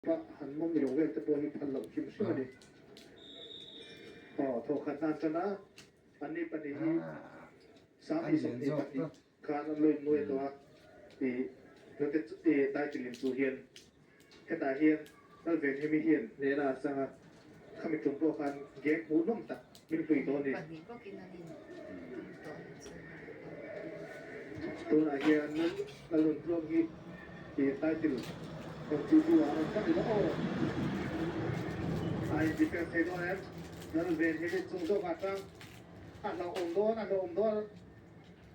Pa han mawng ilo vel te pawh hi phal loh hrim hrim a ni. Aw, thawkhat hnan tan a, anni pahnih hi 2022 khan an lo innuai tawh a, i hnute i title in chu hian hetah hian Lalvenhimi hian hnehna a chang a, khami tum pawh khan game hmuhnawm tak min hlui tawh a ni. Tunah hian Lalnuntluang hi i title rawn chu tu ah rawn tlat ila aw. A in defense thei dawn em? Lalvenhimi chung zawk ah tang a hlauhawm dawn a hlauhawm dawn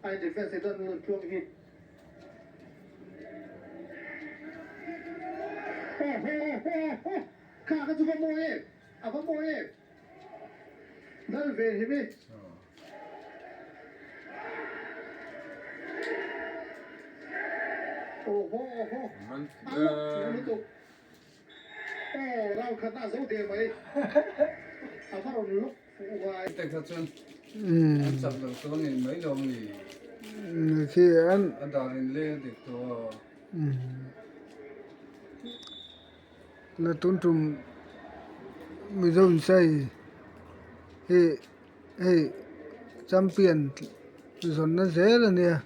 a in defense thei dawn Lalnuntluang hi. Aw haw haw haw kha kha chu va mawi em a va mawi em Lalvenhimi. Aw haw aw haw a lawk thei lutuk aw round khatna a zo der mai a va rawn lawk fuh ngai. Te kha chuan an chak lo tawh ngei mai lo ni. Khi an a dar in leng a dik tawh a. Na tun tum Mizo insai hi hei champion zawnna zel a nia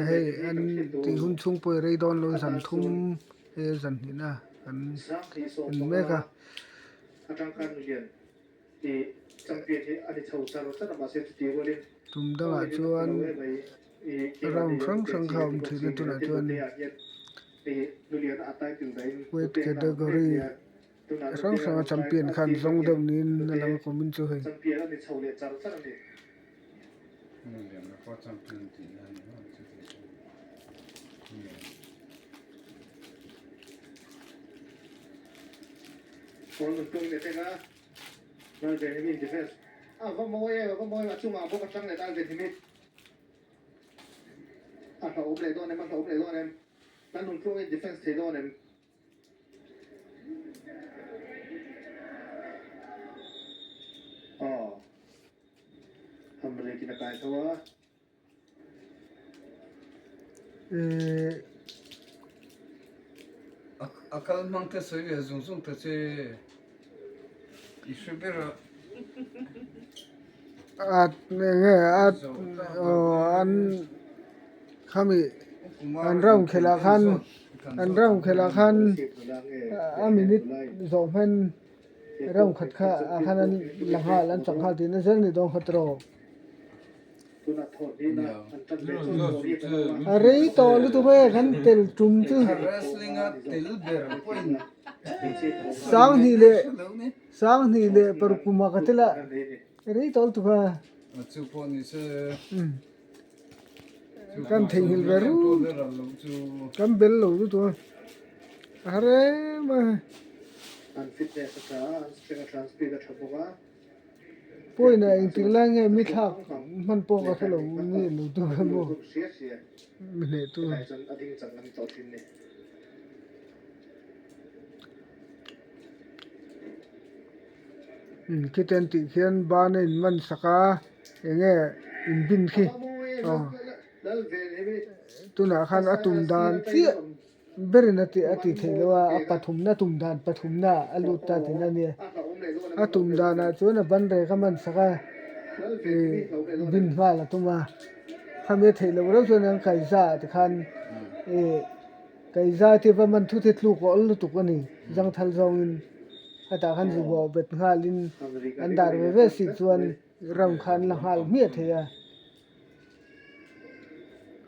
hei an tih hun chhung pawh hi rei dawn lo zan thum he zan hnihna kan en mek a. Tum dangah chuan round hrang hrang kha a awm thin a tunah chuan weight category hrang hranga champion khan zawng deuh niin a lang a kumin chu hei. Ehh. A kal hmang te sawi ve zung zung ta che i hre ber a. A enge a aw an khami an round khelh ah khan an round khelh ah khan a minute zawh hman round khat kha ah khan an la nghal an chak nghal tihna zel a ni dawn kha tiraw. A rei tawh lutuk e kan tel tum chu Sanghnih leh Sanghnih leh parukuma ka tel a rei tawh lutuk a kan theihnghilh ve rut kan bel lo lutuk a a har em a. Pawina engtik lai nge mi thlak hman pawh ka hre lo mi lo tu kha maw mi hneh tu. Khitiang tih khian ban a in man sak a enge in bin khi aw tunah khan a tum dan chiah. Berin a tih a tih theih loh a, a pathumna tum dan pathumna a lut ta tihna a nia. A tum danah chuan a ban rek a man sak a, ih bin nghal a tum a. Khami a theih loh reuh chuan an kaiza ah tikhan ih kaiza te va man thut hi tluk a awl lutuk a ni zangthal zawngin. Khatah khan zu bawh bet nghalin an dar ve ve si chuan ram kha an la nghal hmiah thei a.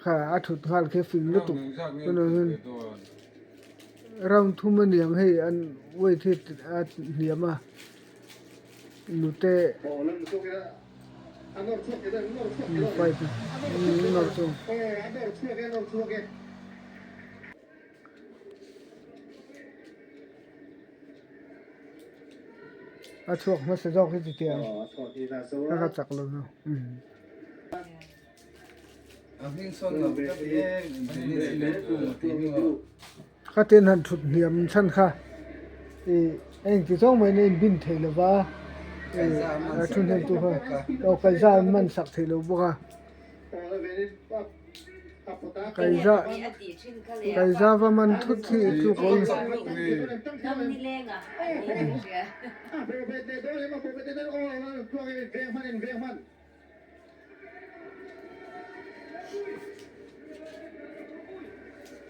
Kha a thut nghal khi a fing lutuk chuan round thum a niang hei an weight hi a hniam a nute fight nawr chu. A chhuak hmasa zawk hi chutiang a ka chak lo zawk. Ka tin han thut hniam chhan kha ih a engti zawng mai in a inbin thei lo va ih a thu hnem tu kha aw kaiza an man sak thei lo bawk a. Kaiza kaiza va man thut hi i tluk awm.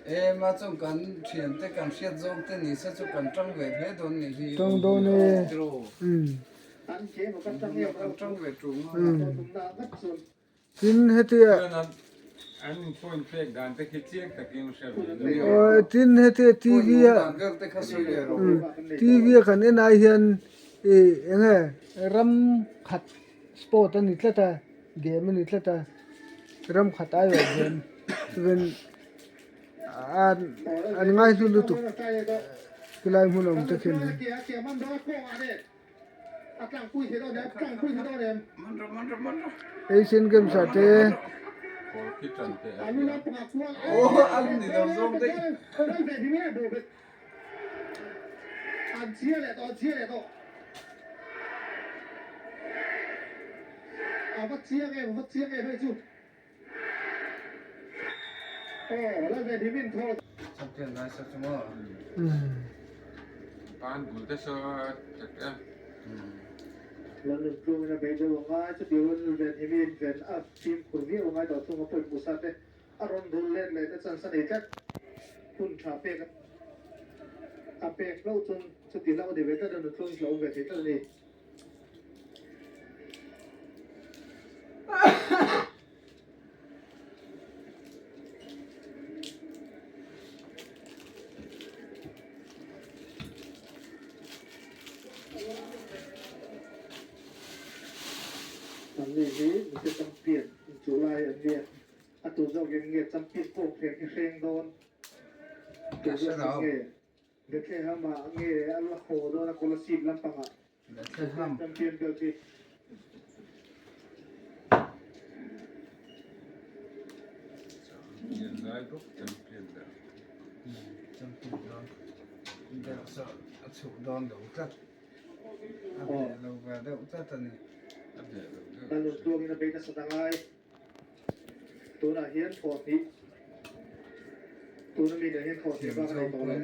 Em a chuan kan thiante kan hriat zawng te ni se chu kan tang ve hle dawn nih hi. Tang dawn e. Kan tang ve tum a. Tin hetia tin hetia TV a TV a kan en ai hian ih eng nge ram khat sport a ni tlat a game a ni tlat a ram khat aiawh game chuan an ngaihlu lutuk chulai hmun awm te khian. Asian Games ah te Anni hi Mite champion inchuh lai an nia. A tu zawk in nge champion pawh hreng hi hreng dawn? Tu zawk in nge Bethlehem ah nge a la haw dawn a Kolasib lampangah Bethlehem champion belt hi. Champion lai bawk champion ber. Champion dawn deuh saw a chhuh dawn lo tlat. A hneh lo ve deuh tlat a ni. A hneh lo deuh. Kan rawn tluangin a bei nasa ta ngai. Tunah hian thawh hnih tuna mi nen hian thawh hnih bak a nei tawh lo.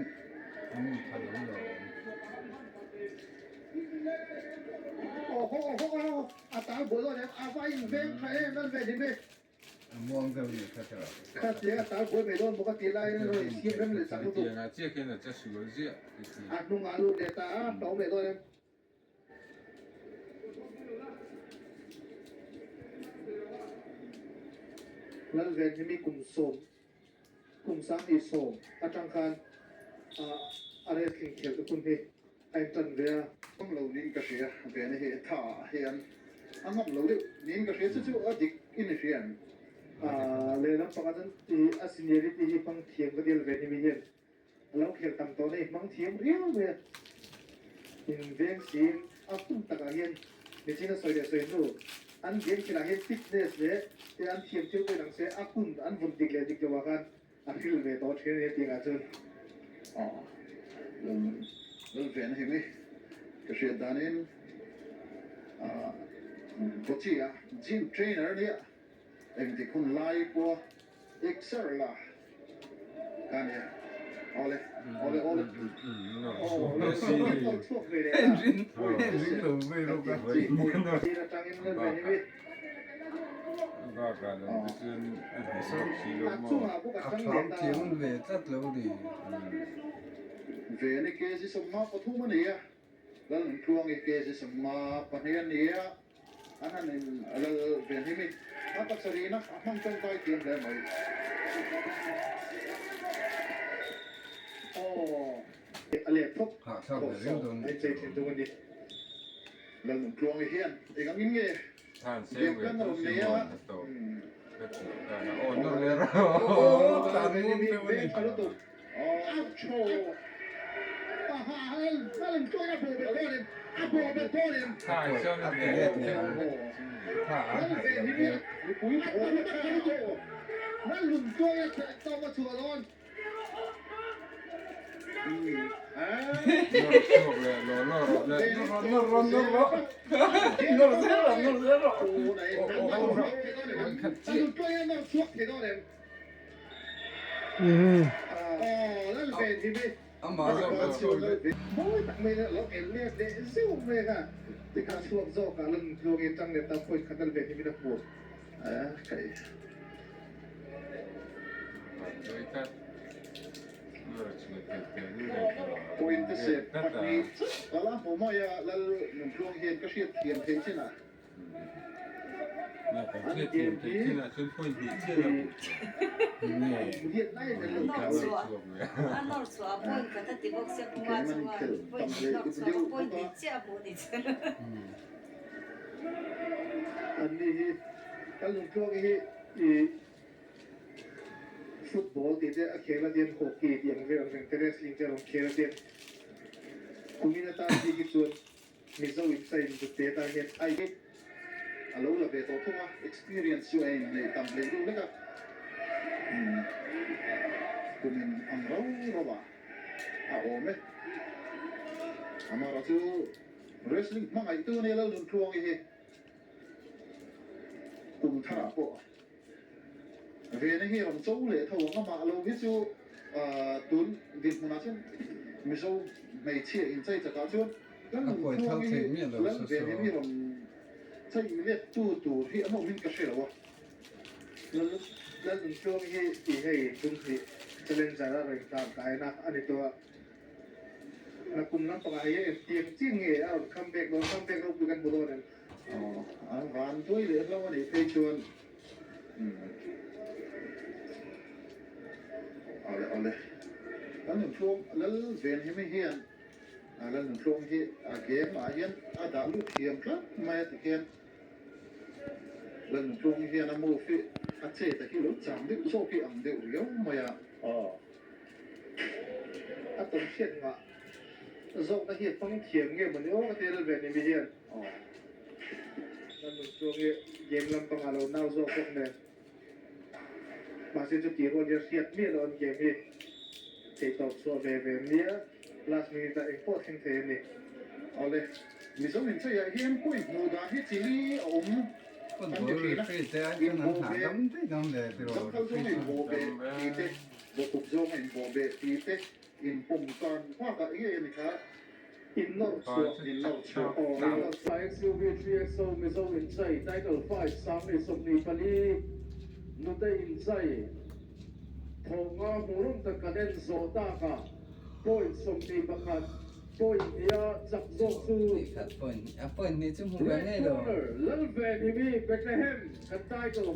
Hetiang ah chiah khian a che sual ziah ti thin. Lalvenhimi kum sawm, kum sanghnih sawm atang khan a wrestling khelh te hun hi a intan ve a. Ngam lo niin ka hria, Vena hi tha ah hian a ngam lo deuh niin ka hria, chu chu a dik in i hria em? Lehlam pakhat an a seniority hi hmang thiam ka dil Venhimi hian A lo khelh tam tawh na i hmang thiam riau mai a. In veng siin a hun takah hian nichin a sawi leh sawi hnu an game khelh ah hian fitness leh te an thiam thil pawhin ang se a hun an vun dik leh dik lo ah khan a hril ve tawh thin a ni tiang ah chuan. Aw lal ve na hi mi ka hriat danin Kochi a gym trainer nia engtik hun lai pawha Exer la ka nia. Awle, awle, awle. A thlam thiam ve tlat lo ni. Veni kg 13 a ni a, Lalnuntluangi kg 12 a ni a. An han in lal ve hlim i, a pasarihna a hmang tawngtai thiam hle mai. Aw, a leh phawt Hahthlak ve riau dawn a inchei thin thung a ni. Lalnuntluangi hian eng angin nge game plan a rawn nei a? Aw, tlan ngun deuh a ni. A ti let leh ang. Tha a hnaih loh hmel. Nawr rawh, nawr rawh. Nawr zel rawh, nawr zel rawh. Aw, aw, aw. Amah zawk a chhuak daih. Mawi tak mai lo en let leh zeuh mai kha tikha chhuak zawk ah lan tluang in tang leh ta point khat a ven hi min a hmu a kai. Point te sep pahnih ka la hmu mai a Lal Nuntluang hian ka hriat thiam thei chin a. Anni hi kan lungtluang hi i football tih te a khel a tian hockey tih ang vel ang reng te wrestling te a rawn khel a tian kumin atan bik hi chuan Mizo in sain zukte tan hian ai A lo la ve tawh thung a, experience chu a inneih tam hlei deuh hlek a, kumin ang rau rau ah a awm e. Amaherawh chu wrestling hmangaihtu nia Lalnuntluangi hi kum tharah pawh Vena hi rawn cho leh tho ang, amah lo hi chu tun dinhmunah chuan Mizo hmeichhia inchei chakah chuan kan nunchhuang hi Lal Ven hi rawn chei let tu tur hi an awmin ka hre lo a. Lal nunchhuang hi tih hei tum hnih challenger a rawn tlan kaina a ni tawh a, nakum lampangah hei a engtiang chiah nge a rawn come back dawn, come back ropui kan hmu dawn em? Aw, a van duai leh hlo a nih phei chuan Awle awle, Lal Nuntlawng, Lal Venhimi hian Lal Nuntlawng hi a game ah hian a dah lut thiam tlat mai a ti hian Lal Nuntlawng hian a move hi a chet a hi lo chang deuh zawk hi ang deuh riau mai a. Aw, a tawn hriat ngah zawkna hi a hmang thiam nge mawni aw ka ti a Lal Venhimi hian. Kan nun chuang i game lampang ah lo nau zawk bawk nen. Mahse chuti rual hian hriat miah loh an game hi thei tawp chhuah ve ve nia last minute ah engpawh thleng thei a ni. Awle, Mizo inchei ah hian point hmuh dan hi chili a awm kan ti thin a, inbawh ve, zangkhal zawnga inbawh ve tih te, bawkhup zawnga inbawh ve tih te, inpawm tan bak ah enge a ni kha? Innawr chhuah, Innawr chhuah. Aw, innawr chhuah. XUV 3XO Mizo Inchai Title Fight Sangni 24 Nute Inchai Thawhnga hmuh rawng tak kan en zawh takah point 21 point hniha chak zawk chu Red Corner Lalvenhimi Bethlehem kan title.